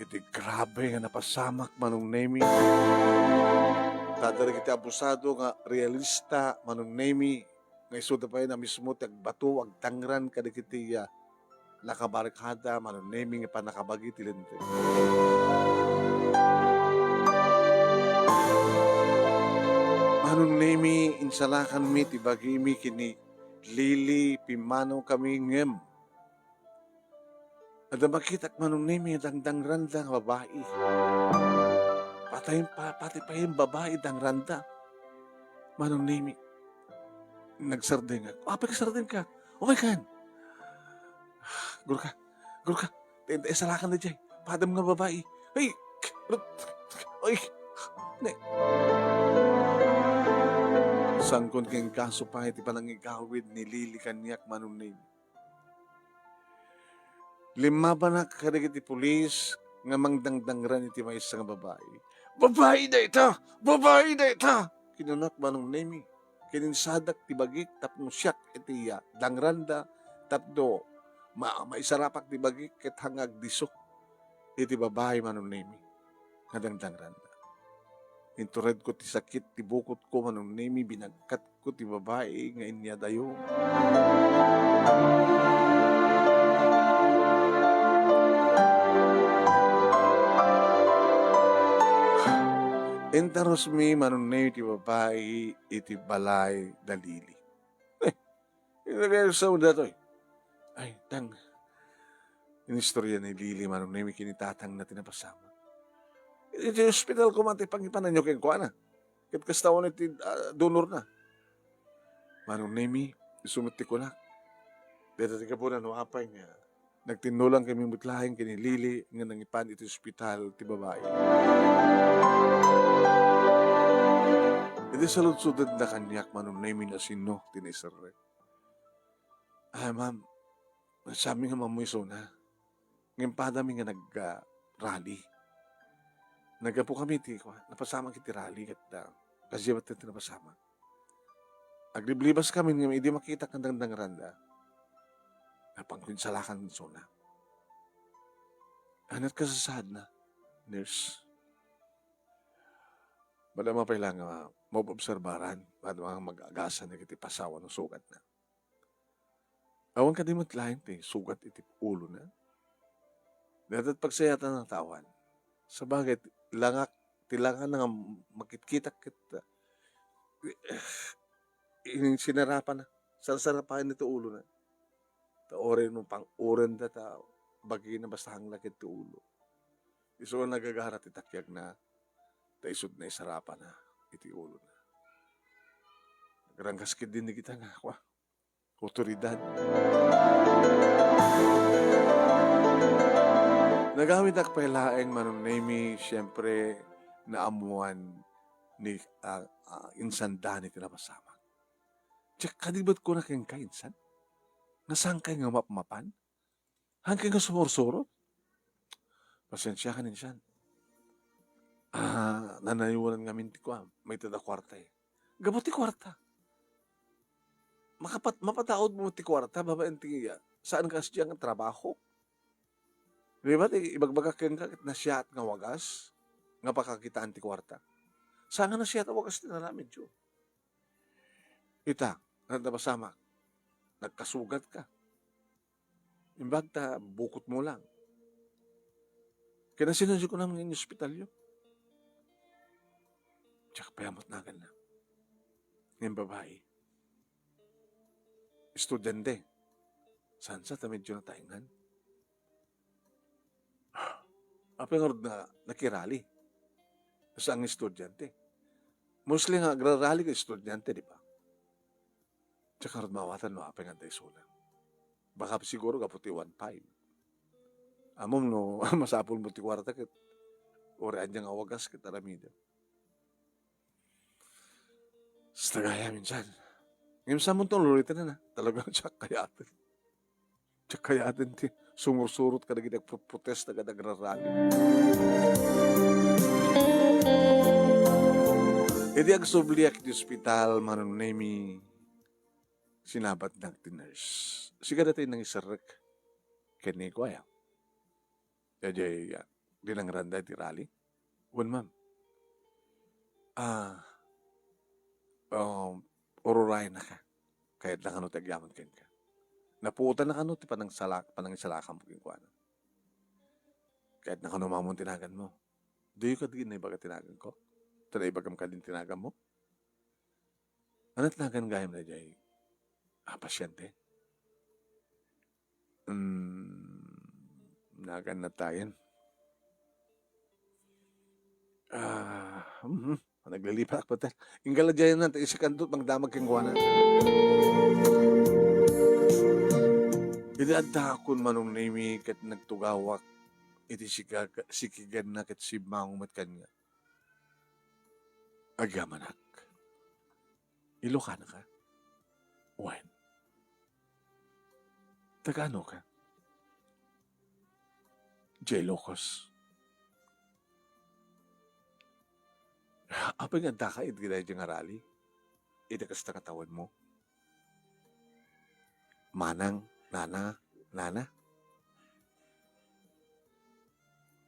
Iti grabe nga napasamak, Manong Nemi. Ta dagiti abusado nga realista, Manong Nemi, nga isuda pay na mismo ti agbato, agdangran kadagiti, ah, nakabarkada, Manong Nemi, nga pannakabagi ti linteg. Manong Nemi, insalakanmi ti bagimi ken ni Lily, pimmano kami ngem adda makitak, Manong Nemi, dangdangranda nga babai. Patay, pa-, pati pay babai dangranda. Manong Nemi, nagsardeng. Apay ka sardeng ka? Okay kan? Gurka, gurka. Te-, te-, salakan na jay. Padam nga babai. Ay! Ay! Ne. Sangkon ken kaso pay ti panangigawid ni Lily kaniak, Manong Nemi. Limmabanak kadagiti pulis nga mangdangdangran iti maysa nga babai. "Babai dayta! Babai dayta!" kinunak, Manong Nemi. Kininsadak ti bagik tapno siak iti, ah, dangranda tapno ma-, maisarapak ti bagik ket hangagdiso iti babai, Manong Nemi, nga dangdangranda. Inturedko ti sakit ti bukotko, Manong Nemi, binagkatko ti babai nga inyadayo. Intarusmi, Manong Nemi, ti babai iti balay da Lily. Eh, ilagay sa datoy. Ay, tang. Inistorya ni Lily, Manong Nemi, ken ni tatangna ti napasamak. Iti ospital koma ti pangipananyo kenkuana. Ket kasta unay ti, ah, donorna. Manong Nemi, isu met ti kunak. Dayta ti gapuna no apay nga nagtinnulang kami met laeng ken ni Lily nga nangipan iti ospital ti babai. Idi saludsodenda kaniak, Manong Nemi, no sino ti naiserrek. "Ah, ma'am, sami nga mammuy isuna. Ngem padami nga nag, ah, rally." Naggapu kami ti, kua, napasamak iti rally ket, ah, kasdiay met ti napasamak. Agliblibas kami ngem idi makitak nga dangdangranda, napangkinsalakan isuna. Ania ti kasasaadna, nurse? Madama pay la nga maobserbaran, madama nga mag-agasan dagiti pasaw no sugatna. Awan kadi met laeng ti sugat iti ulona. Dayta ti pagsayatan a tawan. Sabagay, ti langak, ti langana nga makitkitak ket, ah, in-, sinarapanna. Sarsarapaen iti ulona. Ta uray no pang-urenda ta bagina basta hangna ket ti ulo. Isu a nagagara ti takiagna, ta isuna isarapanna iti ulona. Nagranggas ketdin dagita nga, kua, otoridad. Nagawidak pay laeng, Manong Nemy, siyempre, naammuan ni, ah, ah, insan Dani ti napasamak. Diak kadi met kuna kenka, insan? Nga saankay nga mapmapan? Saankay nga sumursurot? Pasensiakan, insan. Ah, nanayonan ngamin ti kuan, maited a kuarta, eh. Gapu ti kuarta. Makapat-, mapataudmo ti kuarta babaen ti, ah, saan kas diay nga trabaho. Di ba, ti ibagbagak kenka ket nasiaat nga wagas nga pakakitaan ti kuarta. Saan nga nasiaat a wagas ti inaramidyo? Ita, napasamak, nagkasugatka. Imbag ta bukotmo lang. Kinasino ti kunam nga inospitalyo? Diak pay ammo ti naganna. Ngem babai. Estudiante. Saan sa ta medyo nataengan? Apay ngarud nga nakirali? Saan nga estudiante? Mostly nga agrarali ket estudiante, di ba? Diak ngarud maawatan no apay nga adda isuna. Baka siguro gapu ti one five. Ammom no masapulmo ti kuarta ket uray ania nga wagas ket aramidem. Basta gayam, insan. Ngem saanmo ti ulitina, talaga diak kayaten. Diak kayaten ti sumursurot kadagiti agproprotesta ket agrarali. Idi agsubliak iti ospital, Manong Nemy, sinabatnak ti nurse. Sika daytoy nangiserrek kenni, kuaya. Daydiay, ah, dinangranda iti rally? Wen, ma'am. Ah, um, ururayennak. Kayatna kano ti agyaman kenka. Napuotanna kano ti panangsala-, panangisalakanmo kenkuana. Kayatna kano mamon ti naganmo. Diyo kadi naibaga ti naganko? Ta naibagam kadi ti naganmo? Ania ti nagan gayam daydiay a pasyente? Hmm, nagan natayen. Ah, mhm. Naglilipaak pay. Inggal diay, ta isikanto ti mangdamag kenkuana. Idi addaakon, Manong Nemy, ket nagtugawak iti sika-, sikiganna ket simmango met kaniak. Agyamanak. Ilokana ka? Wen. Taga-ano ka? Diay Ilocos. Apay nga addaka iti daydiay nga rally? Iti kasta nga tawenmo? Manang, nana, nana?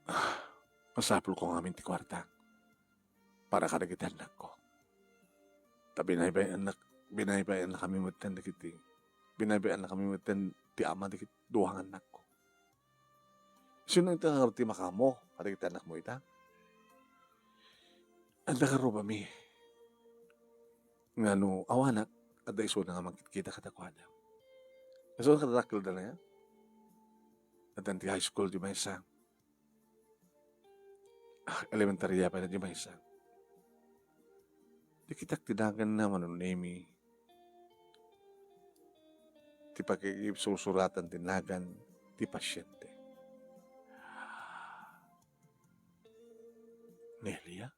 Ah, masapulko ngamin ti kuarta para kadagiti annakko. Ta binaybay-annak, binaybay-annakami metten dagiti, binaybay-annakami metten ti ama dagiti dua nga annakko. Sino ita nga ti makaammo kadagiti annakmo ita? Adda karrubami nga no awanak, adda isuna nga mangkitkita kadakuada. Isuna kadakkel da na ya? Addan ti high school di maysa. Ah, elementarya pay na di maysa. Di kitak ti naganna, Manong Nemy. Ti pakikipsursuratan ti nagan ti pasyente. Nelia?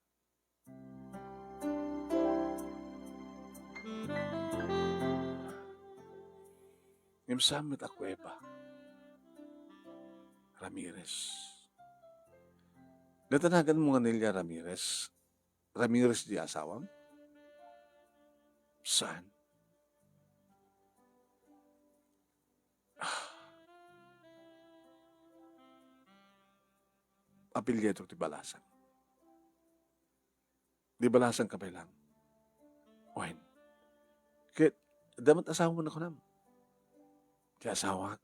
Ngem saan met a kuweba? Ramirez. Natanagan mo nga Nelia Ramirez? Ramirez di asawam? Saan? Apelyido ti Balasang. Di Balasang ka pay lang. Wen. Ket, adda met asawam a kunam. Ti asawa,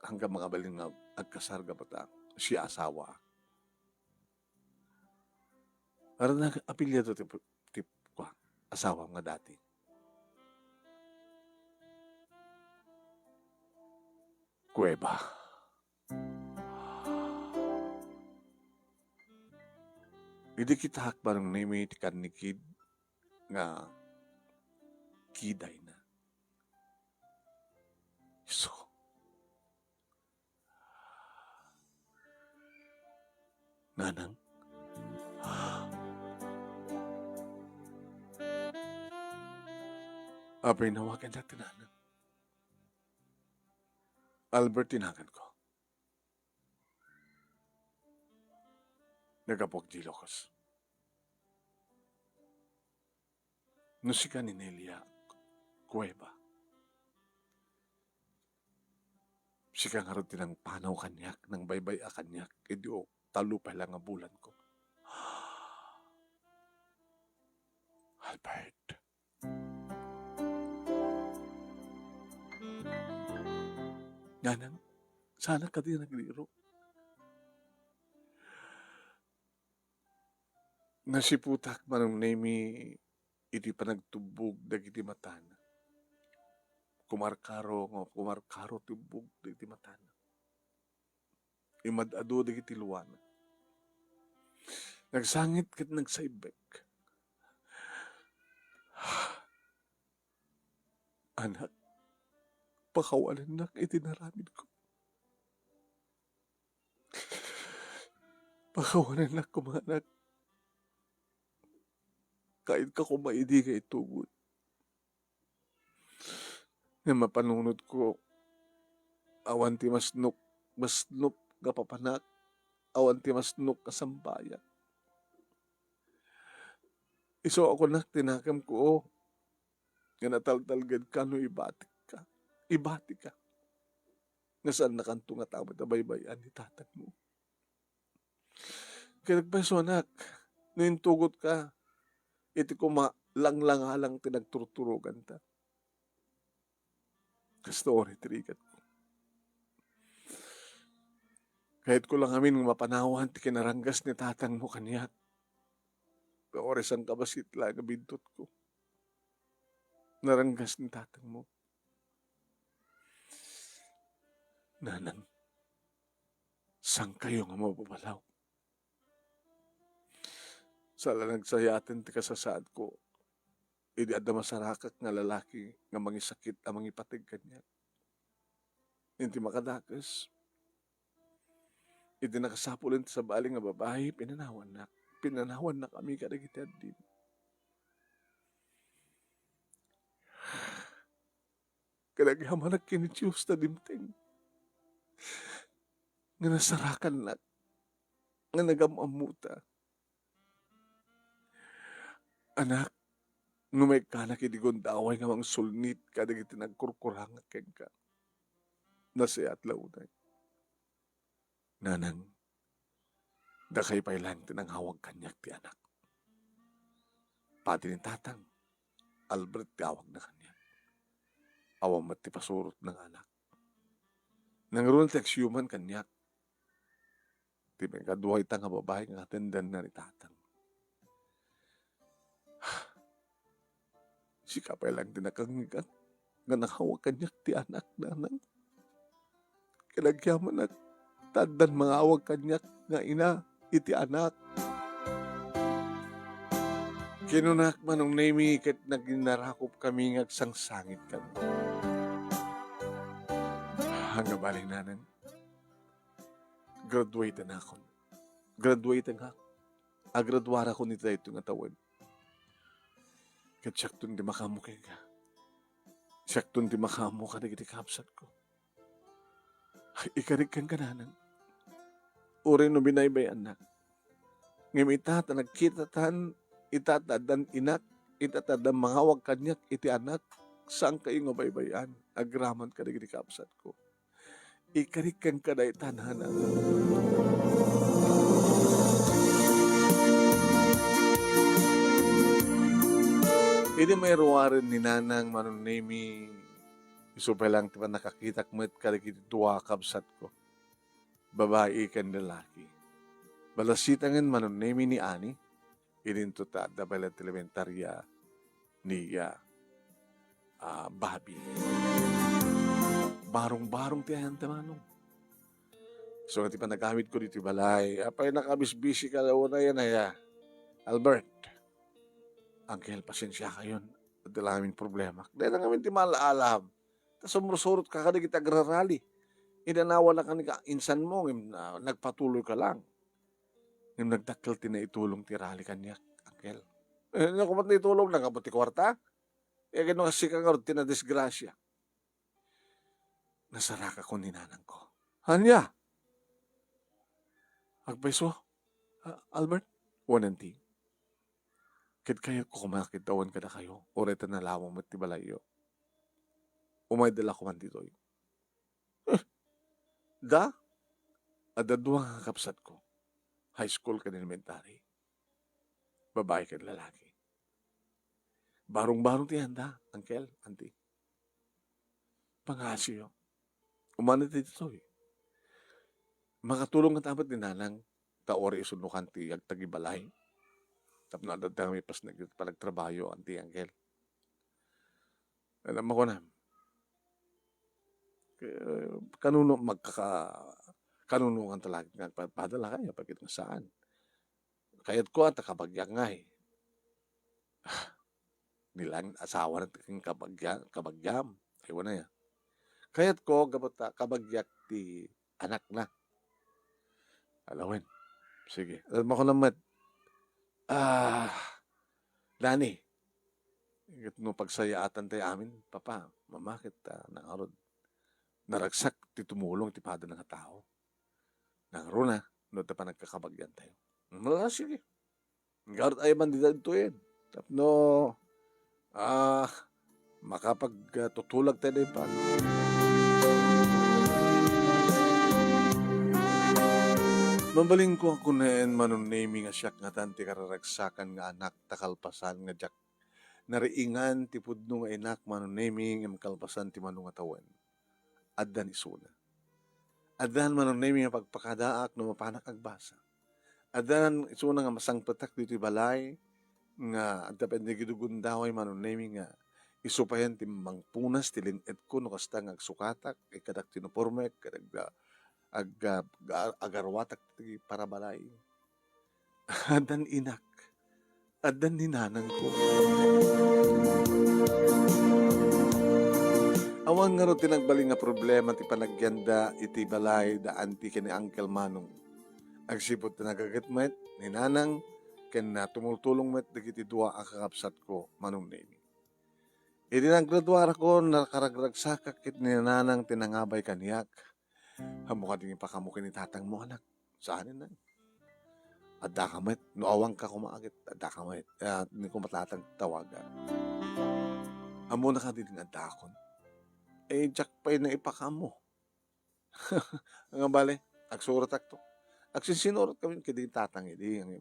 hanggang makabalin nga agkasar gapu ta, siya asawa. Aram na, apelyido ti, ti, kua, asawa nga dati. Cueva. Idi kitak, Manong Nemi, ti kannikid nga kidayna. So, Nanang? Apay nawagannak ti nanang? Albert ti naganko. Naggapuak di Ilocos. No sika ni Nelia Cueva, sika ngarud ti nangpanaw kaniak, nangbaybay-a kaniak, idi tallo pay lang nga bulanko. Albert. Nanang, saanak kadi nagriro? Nasiputak, Manong Nemi, iti panagtubbog dagiti matana. Kumarkaro nga kumarkaro ti ubbog dagiti matana. Imad-adu dagiti luana. Nagsangit ket nagsaibbek. Anak, pakawanennak iti naramidko. Pakawanennak koma, anak. Kainka koma idi nga itugot. Ngem mapanunotko, awan ti masnok, masnop nga papanak, awan ti masnok nga sambayak. Isu a kunak ti nakemko, nga nataltalgedka no ibatikka, ibatika. Nga saannakanto nga tamet a baybay-an ni tatangmo. Ket nagpayso, anak, no intugotka, iti koma langlangalang ti nagturturoganta. Kasta uray ti rigatko. Kayatko lang amin nga mapanawan ti kinaranggas ni tatangmo kaniak. Uray sangkabassit laeng nga bintutko. Naranggas ni tatangmo. Nanang, saankayo nga mababalaw. Saan la nagsayaten ti kasasaadko, idi adda masarakak nga lalaki nga mangisakit a mangipateg kaniak. Iti makadakes, idi nakasapulen ti sabali nga babai, pinanawannak. Pinanawannakami kadagiti addin. Ket agyamanak ken ni Dios ta dimteng nga nasarakannak, nga nagam-ammota. Anak, no maikkanak idi gundaway nga mangsulnit kadagiti nagkurkurangak kenka, nasayaat la unay. Nanang, dakay pay laeng ti nangawag kaniak ti anak. Padi ni tatang, Albert ti awagna kaniak. Awan met ti pasurotna nga anak. Nangruna ti agsiuman kaniak. Ti maikadua ita nga babai nga atendenna ni tatang. Sika pay laeng ti nakangngegak nga nangawag kaniak ti anak, nanang. Ket agyamanak ta addan mangawag kaniak nga ina iti anak. Kinunak, Manong Nemi, ket naginarakopkami nga agsangsangit kami. Nga bale, nanang, graduatenakon. Graduatennak. Agraduarakon iti daytoy nga tawen. Ket siakton ti makaammo kenka. Siakton ti makaammo kadagiti kabsatko. Ikarik kenka, nanang. Uray no binaybay-annak, Ngem ita ta nagkitatan, ita ta addan inak, ita ta addan mangawag kaniak iti anak, saankayo nga baybay-an agraman kadagiti kabsatko. Ikariken ka dayta, nanang. Idi mairuaren ni Nanang Manong Nemi, isu pay lang ti pannakakitak met kadagiti dua a kabsatko, babai ken lalaki. Balasitengen Manong Nemi ni Ani, idinto ta adda pay la ti elementaria ni, ah, ah, Bobby. Barong-barong ti ayanta, Manong. So, ti panagamit ko ditoy balay, apay nakabisbisi ka daw na yan, aya. Albert, Uncle, pasensiakayon. Adda la ngamin problema. Dayta ngamin ti maala-alam. Ta sumursurot ka kadagiti agrarali. Inanawan na ka ni ka-, insan mo, ngem, ah, nagpatuloy ka lang. Ngem nagdakkel ti naitulong ti rali kaniak, Uncle. Eh, no, kumat naitulong na, kabot ti kuarta? Eh, kano nga sika nga ti nadisgrasya? Nasarakakon ni nanangko. Ania? Agpayso, ah, Albert? Wen, Auntie. Ket kayatko koma a kitaen kadakayo, uray ta nalawang met ti balayyo. Umayda la koman ditoy. Eh, da? Adda dua nga kabsatko. High school ken elementary. Babai ken lalaki. Barong-barong ti ayanda, Uncle, Auntie. Pangaasiyo. Umana ditoy. Makatulong nga tamat ni Nanang, ta uray isundukan ti agtagibalay. Tapno adda ti maipasengan iti panagtrabaho, Auntie, Uncle. Alam mo ko na. Kaya, kanuno magkaka-, kanuno nga talaga nga padala kayo, pagkita nga saan. Kayatko a ta kabagyak ngay. Nilang asawa na ken kabagya-, kabagyam. Ay, wala ya. Kayatko, gapu ta kabagyak ti anak na. Alawen. Sige. Alam mo ko naman, ah, Dani, ket no pagsayaatan tayo amin, Papa, Mama, ket, ah, nangarod. Naragsak ti tumulong ti pada nga tao. Nangruna, no, ta panagkakabagyan tayo. Wala, sige. Ngarud ay man dida dito yan. Tapno, ah, makapag, ah, tutulag tayo na yung pan. Mabalin ko a kunen Manong Nemi nga siak ngatan ti kararagsakan nga anak ta kalpasan nga diak nariingan ti pudno nga inak Manong Nemi ngem kalpasan ti mano nga tawen. Addan isuna. Addan Manong Nemi nga pagpakadaak no mapanak agbasa. Addan isuna nga masangpetak ditoy balay nga adda pay dagiti gundaway Manong Nemi nga isu payen ti mangpunas ti lin-etko no kasta nga agsukatak, ikkadak ti uniformek, ket ag-, ag-, ag-, agaruatak ti parabalay. Addan inak. Addan ni nanangko. Awan ngarud ti nagbalin nga problema ti panagyanda iti balay da Auntie ken ni Uncle Manong. Agsipud ta nagaget met ni Nanang ken natumultulong met dagiti dua a kakabsatko, Manong Nemi. Idi naggraduarako, nakaragragsakak ket ni Nanang ti nangabay kaniak. Ammok a di ipakaammo ken ni tatangmo, anak. Saanen na. Addaka met. No awanka koma ket, addaka met. Ah, ni koma tatang tawagan. Ammona kadi nga addakon? Eh, diak pay na ipakaammo. Nga bale, agsurotakto. Agsinsinurotkami ken ni tatang idi, ang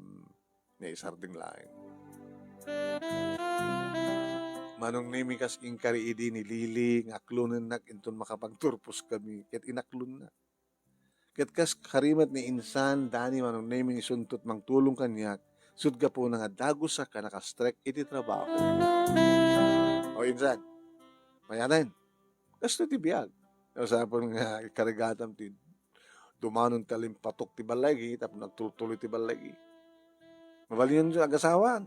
naisardeng laeng. Manong Nemi kas inkari idi ni Lily nga aklonennak inton makapagturposkami ket inaklonna. Ket kas kari met ni insan Dani Manong Nemi nga isuntot mangtulong kaniak, sut gapuna nga dagusak a nakastrek iti trabaho. O insan, mayaten, kastoy ti biag. Masapul nga ikarigatam ti dumanon ti alimpatok ti balligi, tapno agtultuloy ti balligi. Mabalin ti agasawa.